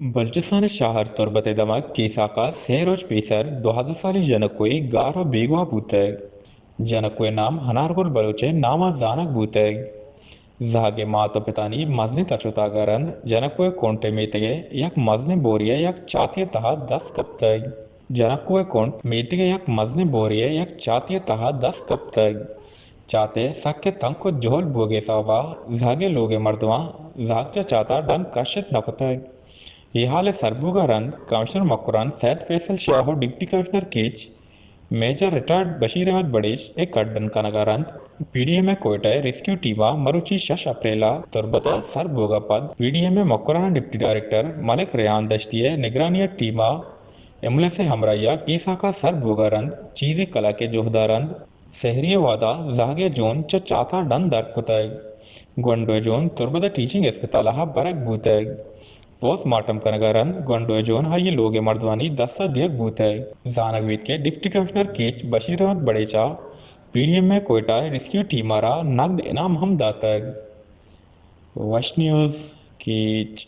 بلوچستان ءِ شہر تربت ءِ دمگ کیساک ءَ سے روچ پیسر دوازدہ سالی جنکوے گار ءُ بیگواہ بوتگ۔ جنکو ءِ نام انارگل بلوچ ءِ نام ءَ زانگ بوتگ۔ زہگ ءِ مات ءُ پتانی مزنیں تچ ءُ تاگ ءَ رند جنکو ءِ کنٹ ءِ میتگ ءِ یک مزنیں بورے ءَ یک چاتے ءِ تہا دست کپتگ۔ جنکو ءِ کنٹ میتگ ءِ یک مزنیں بورے ءِ یک چاتے ءِ تہا دست کپتگ۔ چات ءِ سک ءَ تنک ءُ جہل بوگ ءِ سوب ءَ زہگ ءِ لوگ ءِ مردماں زہگ چہ چات ءَ ڈن کشت نہ کتگ۔ اے ہال ءِ سر بوگ ءَ رند کمشنر مکران سید فیصل شاہ ءُ deputy commissioner Kech major retired Bashir Ahmed Barech ءِ کڈن کنگ ءَ رند P D M A Quetta ءِ ریسکیو ٹیم ءَ مروچی شش اپریل ءَ تربت ءَ سر بوگ ءَ پد P D M A Makran ءِ ڈپٹی ڈائریکٹر ملک ریحان دشتی ءِ نگرانی ءِ ٹیم ءَ ایمبولینس ءِ ہمراہی ءَ کیساک ءَ سر بوگ ءَ رند چیزے کلک ءِ جہد ءَ رند سحری ءِ وہد ءَ زہگ ءِ جون چہ چات ءَ ڈن در کتگ۔ گونڈو ءِ جون تربت ءِ ٹیچنگ اسپتال ءَ برگ بوتگ۔ پوسٹ مارٹم کنگ ءَ رند گونڈو ءِ جون آئی ءِ لوگ ءِ مردمانی دست ءَ دیگ بوتگ۔ زانگ بیت کہ deputy commissioner catch Bashir Ahmed بڑیچ ءَ پی ڈی ایم اے کوئٹہ ءِ ریسکیو ٹیم ءَ را نقد انعام ہم داتگ۔ وش نیوز کیچ۔